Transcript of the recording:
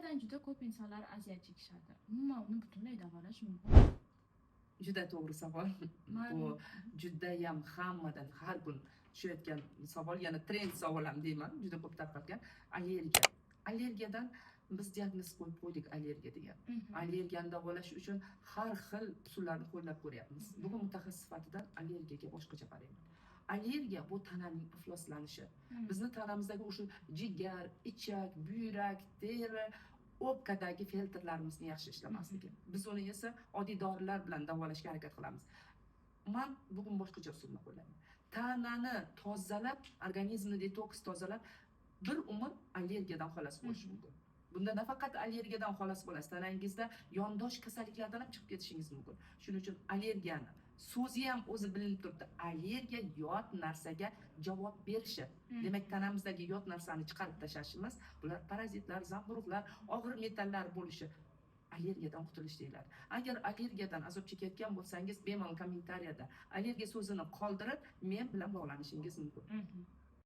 Allergiyadan juda ko'p insonlar aziyat chekishadi. Umuman, uni butunlay davolash mumkin? Juda to'g'ri savol. Bu judayam hammadan har kun tushayotgan savol, yana trend savol ham deyman, juda ko'p tarqalgan allergiya. Allergiyadan biz diagnoz qo'yib qo'ydik, allergiya degan. Allergiyani davolash uchun har xil usullarni qo'llab ko'ryapmiz. Bugun mutaxassis sifatida allergiyaga boshqacha qarayman. Allergiya bu tananing ifloslanishi. Bizni tanamizdagi o'sha jigar, ichak, buyrak, teri, o'pkadagi filtrlarimizni yaxshi ishlamasligi. Biz uni esa oddiy dorilar bilan davolashga harakat qilamiz. Man bugun boshqacha usulni qo'llayman. Tanani tozalab, organizmni detoks tozalab, bir umr allergiyadan xalos bo'lish mumkin. Bunda nafaqat allergiyadan xalos bo'lasiz, tanangizda yondosh kasalliklardan ham chiqib ketishingiz mumkin. Shuning uchun allergiyani so'zi ham o'zi bilinib turibdi, allergiya yot narsaga javob berishi. Demak, tanamizdagi yot narsani chiqarib tashlashimiz, bular parazitlar, zamburug'lar, og'ir metallar bo'lishi, allergiyadan qutulish deyiladi. Agar allergiyadan azob chekayotgan bo'lsangiz, bemalol kommentariyada "allergiya" so'zini qoldirib, men bilan bog'lanishingiz mumkin.